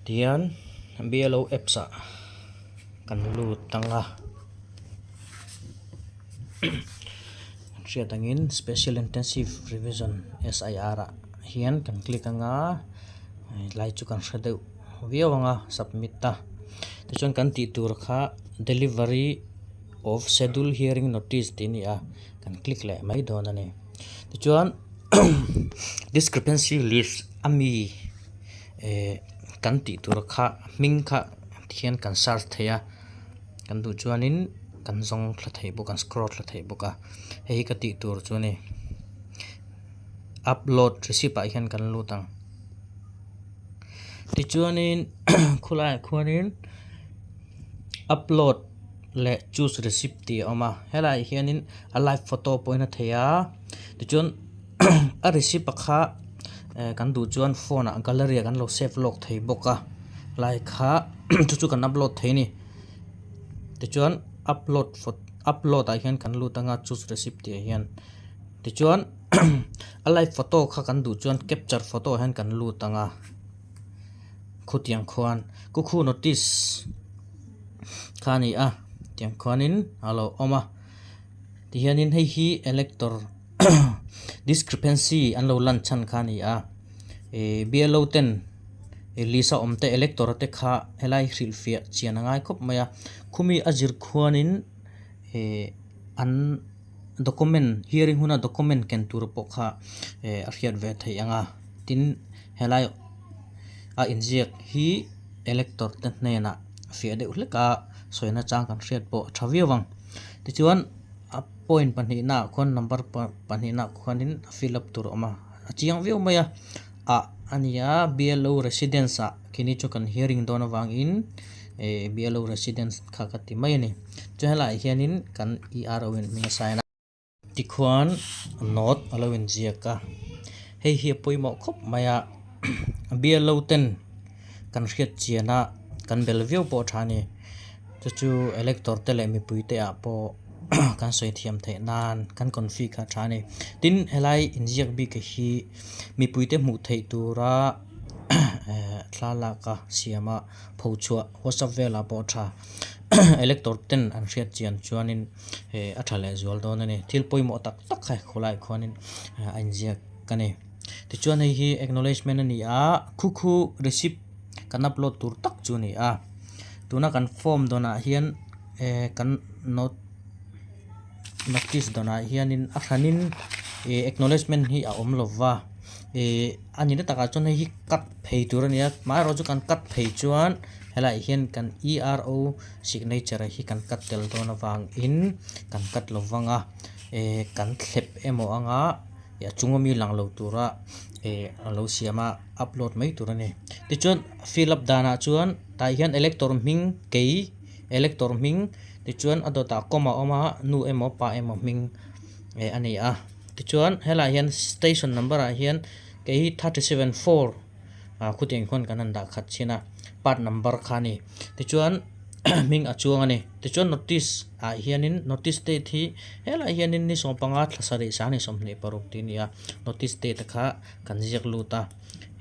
Tihian BLO apps ah kan lut ang a kan hriat angin special intensive revision SIR ah hian kan click ang a helai chu kan hre deuh viau ang a submit a tichuan kan tih tur kha delivery of schedule hearing notice tih a ni a kan click leh mai dawn a ni tichuan discrepancy list a mi eh kan tih tur kha hming kha tihian kan search thei a kan duh chuanin kan zawng thla thei bawk a kan scroll thla thei bawk a hei hi ka tih tur chu a ni upload receipt ah hian kan lut ang tichuanin khulaiah khuanin upload leh choose receipt tih a awm a helaiah hianin a live photo pawhin a theih a tichuan a receipt a kha eh kan duh chuan phone ah gallery ah kan lo save lawk thei bawk a lai kha chu chu kan upload thei a ni tichuan upload upload ah hian kan lut anga choose receipt tih ah hian tichuan a live photo kha kan duh chuan capture photo ah hian kan lut ang a khutiang khuan kukhu notice kha a ni a tiang khuanin a lo awm a tihianin hei hi elector discrepancy an lo lan chhan kha a ni a ih BLO ten list a awm te elector te kha helai hrilhfiah chian a ngai khawp mai a khumi a zir khuanin ih an document hearing huna document ken tur pawh kha eh a hriat ve theih ang a tin helai a inziak hi elector te hnenah fiah deuh hlek a sawina chang kan hriat pawh a tha viau ang tichuan a point pahnihna ah khuan number pahnihna ah khuanin a fill up tur a awm a a chiang viau mai a ah a ni a BLO residence ah khini chu kan hearing dawn avangin eh BLO residence kha ka ti mai a ni chuan helaiah hianin kan ERO in hming a sign a. Tikhuan note a lo inziak a hei hi a pawimawh khawp mai a BLO ten kan hriat chian a kan bel viau pawh a tha a ni chu chu elector te leh mipui te ah pawh kan sawi thiam theih nan kan confi kha a tha a ni tin helai inziak bik hi mipui te hmuh theih tura thlalak a siam a phochhuah whatsapp velah pawh a tha elector ten an hriat chian chuanin eh a tha leh zual dawn a ni thil pawimawh tak tak kha khawlaiah khuanin a inziak a ni tichuan hei hi acknowledgement a ni a khu khu receipt kan upload tur tak chu a ni a tuna kan form dawnah hian eh kan note notice dawnah hianin a hranin ih acknowledgement hi a awm lova ih a nihna takah chuan hei hi cut phei tur a ni a amaherawh chu kan cut phei chuan helaiah hian kan ERO signature hi kan cut tel dawn avangin kan cut lo vang a eh kan thlep emaw anga a chunga mi lang lo tura eh a lo siam a upload mai tur a ni tichuan fill up danah chuan tah hian elector hming kei elector hming tichuan a dawtah comma a awm a nu emaw pa emaw hming eh a ni a tichuan helaiah hian station number ah hian kei hi 374 ah khutiang khuan kan han dah khat chin a part number kha a ni tichuan hming a chuang a ni tichuan notice ah hianin notice date hi helaiah hianin ni sawmpanga thla sarih sang 26 tih a ni a notice date kha kan ziak lut a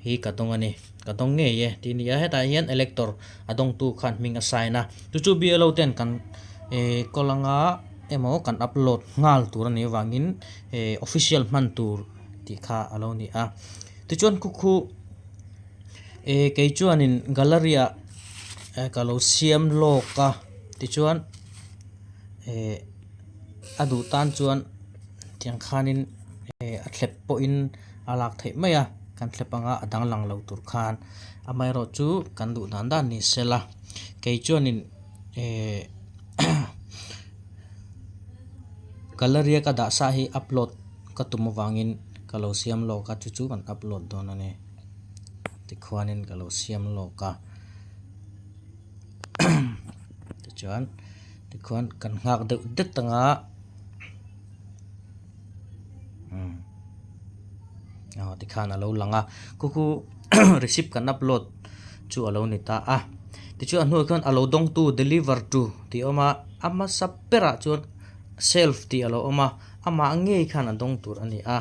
hi ka dawng a ni ka dawng ngei e tih a ni a hetah hian elector a dawngtu khan hming a sign a chu chu BLO ten kan eh call anga emaw kan upload nghal tur a nih avangin eh official hman tur tih kha a lo ni a tichuan khu khu eh kei chuanin gallery ah eh ka lo siam lawk a tichuan eh a duh tan chuan tiang khanin eh a thlep pawhin a lak theih mai a kan thlep anga a dang lang lo tur khan amaherawh chu kan duh dan dan ni sela kei chuanin eh gallery a ka dah sa hi upload ka tum avangin ka lo siam lawk a chu chu kan upload dawn a ni tikhuanin ka lo siam lawk a tichuan tikhuan kan nghak deuh det anga aw tikhan a lo lang a khu khu receipt kan upload chu a lo ni ta a tichuan a hnuah khian a lo dawngtu deliver tu tih a awm a a hmasa berah chuan self tih a lo awm a amah ngei khan a dawng tur a ni a.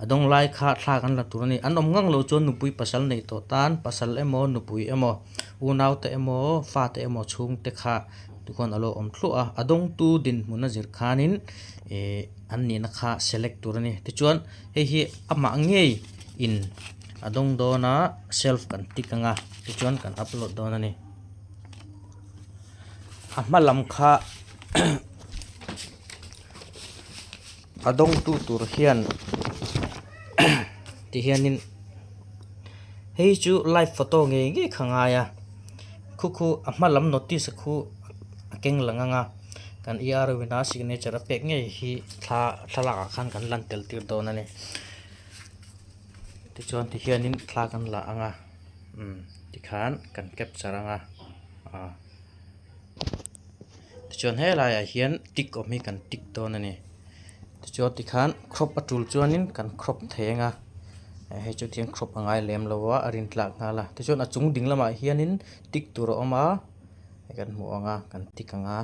A dawng lai kha thla kan la tur a ni. An awm ngang lo chuan nupui pasal nei tawh tan pasal emaw nupui emaw unaute emaw fate emaw chhungte kha tikhuan a lo awm thluah a. A dawngtu dinhmun a zir khanin ih an nihna kha select tur a ni. Tichuan hei hi amah ngei in a dawng dawn a self kan tick anga tichuan kan upload dawn a ni. A hma lam kha a dawngtu tur hian ti hianin hei chu live photo ngei ngei kha ngai a khu khu a hma lam notice a khu a keng lang ang a kan E R win a signature a pek ngei hi thla thlalak ah khan kan lan tel tir dawn a ni tichuan ti hianin thla kan la ang a umm tikhan kan capture ang a ah. Tichuan helaiah hian tick awm hi kan tick dawn a ni tichuan tikhan crop a tul chuanin kan crop thei ang a hei chu tiang crop a ngai lem lo a a rin tlak nghal a tichuan a chung ding lamah hianin tick tur a awm a kan hmuh ang a kan tick ang a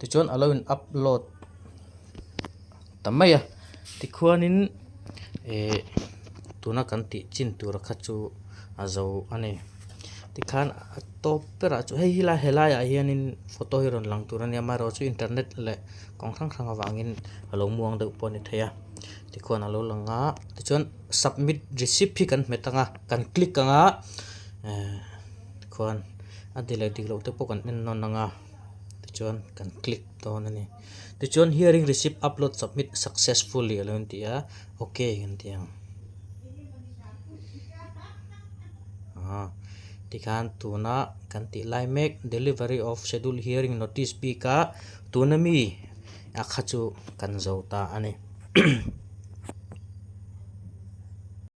tichuan a lo in upload ta mai a tikhuanin ih tuna kan tih chin tur kha chu a zo a ni tikhan a tawp berah chu hei helai helaiah hianin photo hi rawn lang tur a nia amaherawhchu chu internet leh kawng hrang hrang avangin a lo muang deuh pawh a ni thei a tikhuan a lo lang a tichuan submit receipt hi kan hmet ang a kan click ang a ehh tikhuan a dik leh dik loh te pawh kan en nawn ang a tichuan kan click dawn a ni. Tichuan hearing receipt upload submit successfully a lo inti a ok kan ti ang ah tikhan tuna kan tih lai mek delivery of schedule hearing notice bik a tuna mi a kha chu kan zo ta a ni.